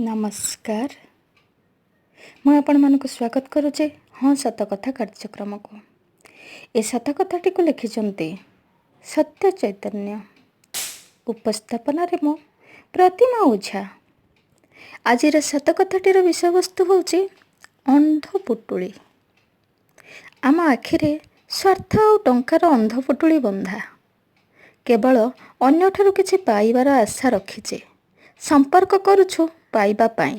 ନମସ୍କାର, ମୁଁ ଆପଣମାନଙ୍କୁ ସ୍ୱାଗତ କରୁଛି ହଁ ସତ କଥା କାର୍ଯ୍ୟକ୍ରମକୁ। ଏ ସତ କଥାଟିକୁ ଲେଖିଛନ୍ତି ସତ୍ୟ ଚୈତନ୍ୟ। ଉପସ୍ଥାପନାରେ ମୁଁ ପ୍ରତିମା ଓଝା। ଆଜିର ସତ କଥାଟିର ବିଷୟବସ୍ତୁ ହେଉଛି ଅନ୍ଧ ପୁଟୁଳି। ଆମ ଆଖିରେ ସ୍ୱାର୍ଥ ଆଉ ଟଙ୍କାର ଅନ୍ଧ ପୁଟୁଳି ବନ୍ଧା। କେବଳ ଅନ୍ୟଠାରୁ କିଛି ପାଇବାର ଆଶା ରଖିଛେ, ସମ୍ପର୍କ କରୁଛୁ ପାଇବା ପାଇଁ।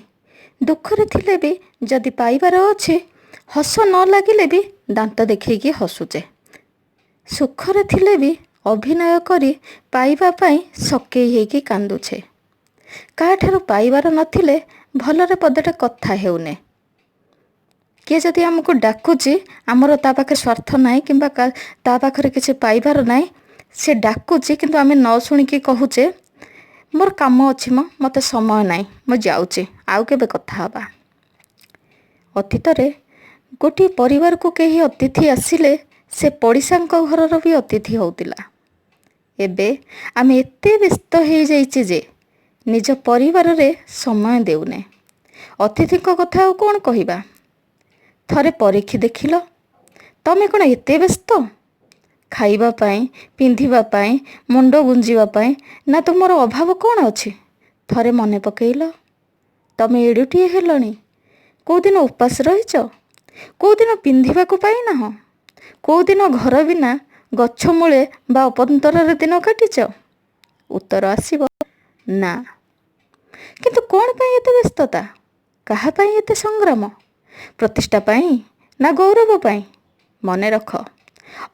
ଦୁଃଖରେ ଥିଲେ ବି ଯଦି ପାଇବାର ଅଛି, ହସ ନ ଲାଗିଲେ ବି ଦାନ୍ତ ଦେଖେଇକି ହସୁଛେ। ସୁଖରେ ଥିଲେ ବି ଅଭିନୟ କରି ପାଇବା ପାଇଁ ସକେଇ ହେଇକି କାନ୍ଦୁଛେ। କାହାଠାରୁ ପାଇବାର ନଥିଲେ ଭଲରେ ପଦଟେ କଥା ହେଉନେ। କିଏ ଯଦି ଆମକୁ ଡାକୁଛି, ଆମର ତା ପାଖରେ ସ୍ୱାର୍ଥ ନାହିଁ କିମ୍ବା ତା ପାଖରେ କିଛି ପାଇବାର ନାହିଁ, ସେ ଡାକୁଛି କିନ୍ତୁ ଆମେ ନ ଶୁଣିକି କହୁଛେ, ମୋର କାମ ଅଛି ମ, ମୋତେ ସମୟ ନାହିଁ, ମୁଁ ଯାଉଛି, ଆଉ କେବେ କଥା ହେବା। ଅତୀତରେ ଗୋଟିଏ ପରିବାରକୁ କେହି ଅତିଥି ଆସିଲେ ସେ ପଡ଼ିଶାଙ୍କ ଘରର ବି ଅତିଥି ହେଉଥିଲା। ଏବେ ଆମେ ଏତେ ବ୍ୟସ୍ତ ହେଇଯାଇଛେ ଯେ ନିଜ ପରିବାରରେ ସମୟ ଦେଉନେ, ଅତିଥିଙ୍କ କଥା ଆଉ କ'ଣ କହିବା? ଥରେ ପରୀକ୍ଷି ଦେଖିଲ, ତମେ କ'ଣ ଏତେ ବ୍ୟସ୍ତ? ଖାଇବା ପାଇଁ, ପିନ୍ଧିବା ପାଇଁ, ମୁଣ୍ଡ ଗୁଞ୍ଜିବା ପାଇଁ, ନା ତୁମର ଅଭାବ କ'ଣ ଅଛି? ଥରେ ମନେ ପକେଇଲ, ତମେ ଏଡ଼ୁଟିଏ ହେଲଣି। କେଉଁଦିନ ଉପାସ ରହିଛ? କେଉଁଦିନ ପିନ୍ଧିବାକୁ ପାଇନାହ? କେଉଁଦିନ ଘର ବିନା ଗଛ ମୂଳେ ବା ଅପନ୍ତରରେ ଦିନ କାଟିଛ? ଉତ୍ତର ଆସିବ ନା। କିନ୍ତୁ କ'ଣ ପାଇଁ ଏତେ ବ୍ୟସ୍ତତା? କାହା ପାଇଁ ଏତେ ସଂଗ୍ରାମ? ପ୍ରତିଷ୍ଠା ପାଇଁ ନା ଗୌରବ ପାଇଁ? ମନେ ରଖ,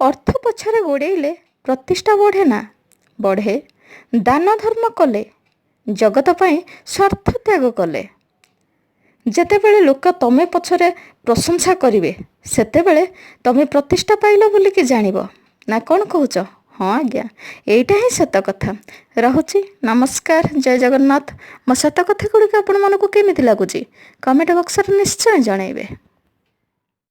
ଅର୍ଥ ପଛରେ ଗୋଡ଼େଇଲେ ପ୍ରତିଷ୍ଠା ବଢ଼େ ନା, ବଢ଼େ ଦାନ ଧର୍ମ କଲେ, ଜଗତ ପାଇଁ ସ୍ୱାର୍ଥ ତ୍ୟାଗ କଲେ। ଯେତେବେଳେ ଲୋକ ତମେ ପଛରେ ପ୍ରଶଂସା କରିବେ, ସେତେବେଳେ ତମେ ପ୍ରତିଷ୍ଠା ପାଇଲ ବୋଲିକି ଜାଣିବ। ନା କ'ଣ କହୁଛ? ହଁ ଆଜ୍ଞା, ଏଇଟା ହିଁ ସତ କଥା। ରହୁଛି, ନମସ୍କାର, ଜୟ ଜଗନ୍ନାଥ। ମୋ ସତ କଥା ଗୁଡ଼ିକ ଆପଣମାନଙ୍କୁ କେମିତି ଲାଗୁଛି, କମେଣ୍ଟ ବକ୍ସରେ ନିଶ୍ଚୟ ଜଣାଇବେ।